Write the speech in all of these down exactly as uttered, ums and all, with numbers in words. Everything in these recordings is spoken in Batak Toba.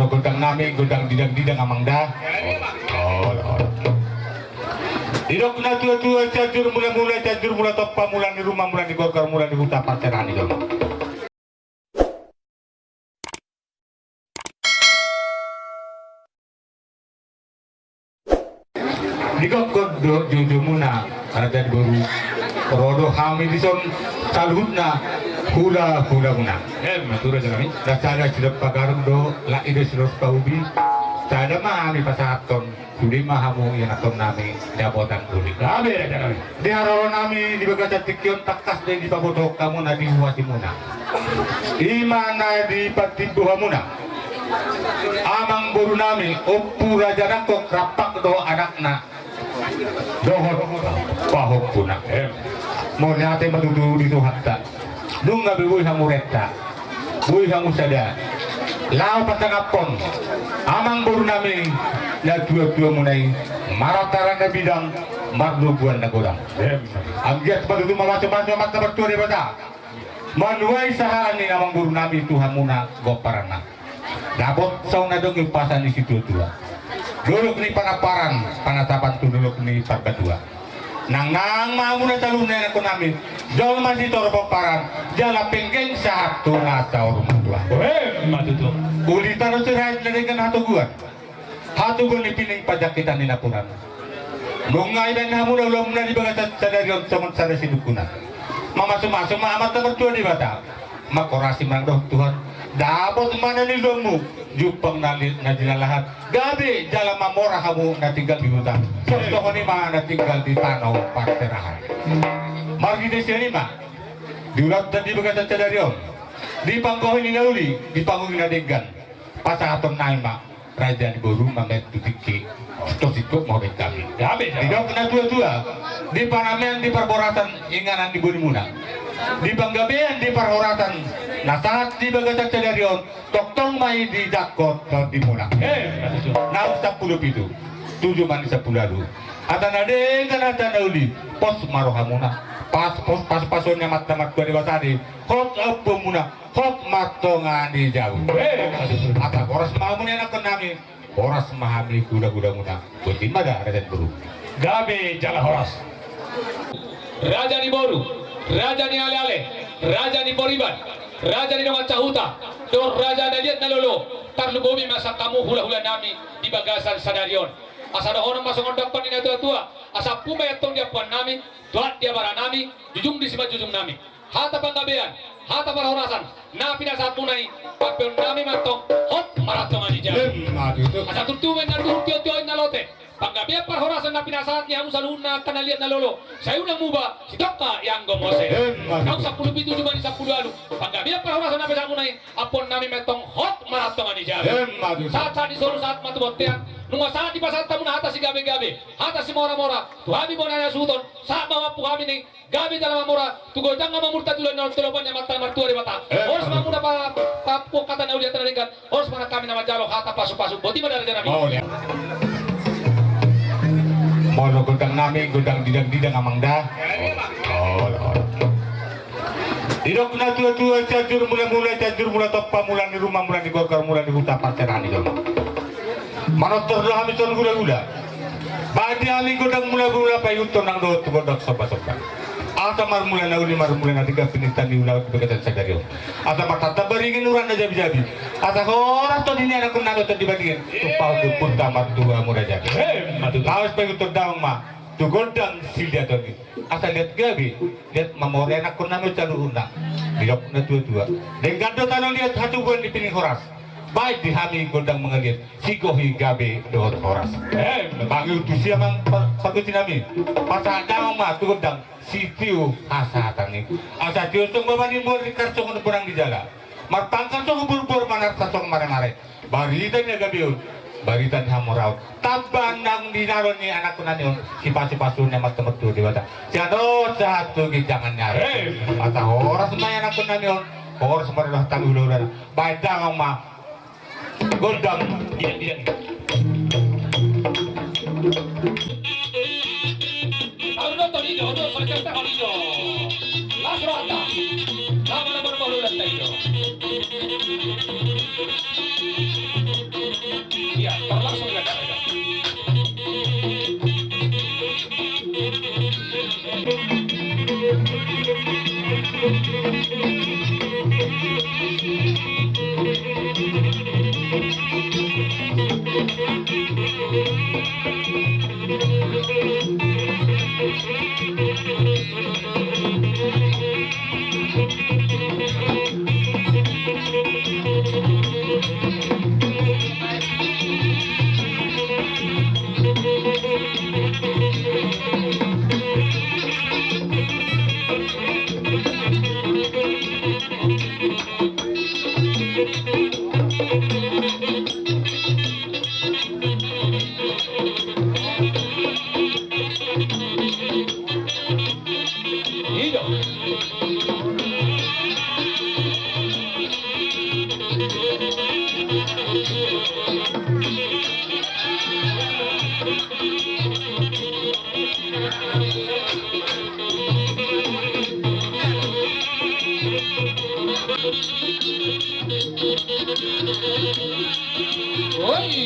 Gondang nami, gondang didang, didang amang da. Olo, olo. Didok na tua-tua, Cianjur mula-mula, Cianjur mula tompa, mula ni ruma, mula ni gorgor, mula ni huta, parserahan ni jolma. Digokkon do jujumuna, raja ni boru. Ro do hami dison saluhutna hula-hulamuna. Em, tu raja nami. Rasada sidok pagarung do, lak ido sidok paubi. Sada ma hami pasahathon, sude ma hamu ianakhon nami dapotan uli. Gabe raja nami. Di haroro nami di bagasan tingki on tangkas do i dipabotohon hamuna di huasimuna. I ma na dipatimbo hamuna. Amang boru nami, Ompu Raja Nangkok, rampak do anakna dohot pahompuna. Em. Mauliate ma tutu di Tuhanta. Nunga be boi hamu renta, boi hamu sada. Laho pasangaphon amang boru nami na tua-tuamuna i, marataran na bidang, marlobuan na godang. Em. Anggiat ma tutu mamasu-masu Amanta Martua Debata. Manuai sahala ni amang boru nami tu hamuna gomparanna. Dapot songon na dong i umpasa ni situa-tua. Dolok ni panamparan, panatapan tu dolok ni parbatua. Nangnang ma hamuna saluhutna ianakhon nami, jolma sitorop pomparan, jala penggeng sahat tu na saur matua. Em, ma tutu. Uli tano Sirait na denggan hatoguan. Hatoguan ni pining, panjangkitan ni napuran. Nunga ibaen hamuna ulaonmuna di bagasan sadari on songon sada sinungkunan. Mamasu-masu ma Amanta Martua Debata. Manghorasi ma nang dohot Tuhan. Dapot ma na niluluanmu, jumpang na li-, na jinalahan. Gabe jala mamora hamu na tinggal di huta. Songon i ma na tinggal di tano parserahan. Marhite sian i ma, di ulaonta di bagasan sadari on, di panggohi ni na uli, di panggohi na denggan, pasahaton nami ma raja ni boru, mamereng tu tingki, tung singkop ma hobet hami. Gabe, gabe. Didok na tua-tua, di panamean, di parhorasan inganan ni bonimuna, di panggabean, di parhorasan na sahat di bagasan sadari on, tongtong ma i dijangkon tondimuna. Eh, na sampulu pitu, tuju ma ni sampulu ualu. Hata na denggan, hata na uli, pos ma rohamuna. Pas, pos, pasu-pasu ni Amanta Martua Debata do i, hot ompunmuna, hot ma tonga ni jabu. Eh, asa horas ma hamu ianakhon nami, horas ma hami hula-hulamuna. Boti ma da, raja ni boru. Gabe jala horas. Raja ni boru, raja ni ale-ale, raja ni pariban, raja ni dongan sahuta, dohot raja na liat na lolo, tarlumobi ma sian hamu hula-hula nami di bagasan sadari on. Asa dohonon ma songon dapot ni na tua-tua, asa ompu ma i antong di ampuan nami, toat di abara nami, jujung di simanjujung nami. Hata panggabean, hata parhorasan na pinasahatmuna i, pambahenon nami ma antong hot martonga ni jabu. Emma tutu. Asa turtu ma inna tuhu, tio-tio inna lote. Panggabean parhorasan na pinasahat ni hamu saluhutna angka na liat na lolo, sai unang muba, sitongka ianggo mose. Emma tutu. Naung sampulu pitu, tuju ma ni sampulu ualu. Panggabean parhorasan na pinasahatmuna i, ampuon nami ma antong hot martonga ni jabu. Emma tutu. Sahat-sahat ni solu, sahat ma tu bontean. Nunga sahat dipasahat hamuna hata sigabe-gabe, hata simora-mora tu hami bona ni hasuhuton. Sahat ma mampu hami ni gabe jala mamora tu godang na mamurta tu dolok ni Amanta Martua Debata. Eh, horas ma hamuna pa, pa, pangkatan na uli, hata na denggan. Horas ma nang hami na manjalo hata pasu-pasu. Boti ma da, raja nami. Molo gondang nami, gondang didang-didang amang da. Olo, olo. Didok na tua-tua, Cianjur mula-mula, Cianjur mula tompa, mula ni ruma, mula ni gorgor, mula ni huta, parserahan ni jolma. Manortor do hami songon hula-hula. Baen di hami gondang mula-mula, paihuthon nang dohot tu gondang somba-somba. Asa marmula na uli, marmula na denggan, piningtan ni ulaon di bagasan sadari on. Asa martanda baringin, urat na jabi-jabi. Asa horas tondimi ianakhon nami, tondi baringin. Tumpahon di ompunta martua Murajabi. Emma tutu. Laos paihuthon damang ma tu gondang siliaton i. Asa liat gabe, liat mamora ianakhon nami on saluhutna. Didok na tua-tua, denggan do tano liat, hatubuan ni pining horas. Baen di hami gondang mangaliat, sigohi gabe dohot horas. Eh, mangihuthon tusi amang pa-, pagonsi nami. Pasahat damang ma tu gondang sitio hasahatan i. Asa tio songon baba ni muar, lingkar songon bonang ni jala. Marpangkal songon borbor, manarsa songon mare-mare. Barita ni hagabeon, barita ni hamoraon. Tamba naung dinalo ni ianakhon nami on sipasu-pasu ni Amanta Martua Debata. Sian on sahat tu ginjangan ni ari. Hei. Asa horas ma ianakhon nami on, horas ma roha hami hula-hula. Baen damang ma gondang. Didang, didang. Tahu nonton ijo, nonton saja tahu ijo. Las rohanta. Lama-lama rumah lu lantai ijo. Oi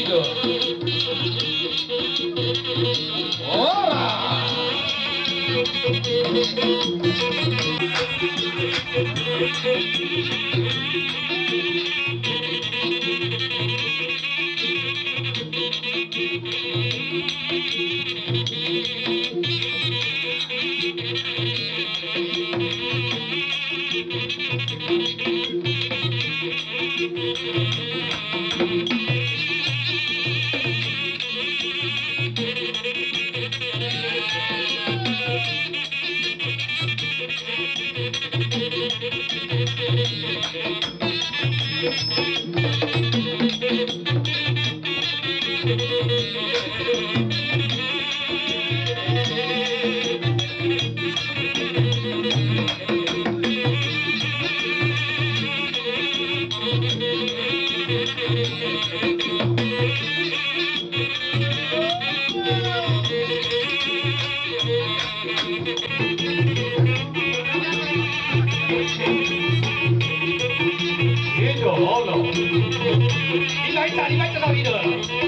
do. Ora. Ito, olo. Ito, ito, ito, ito, ito.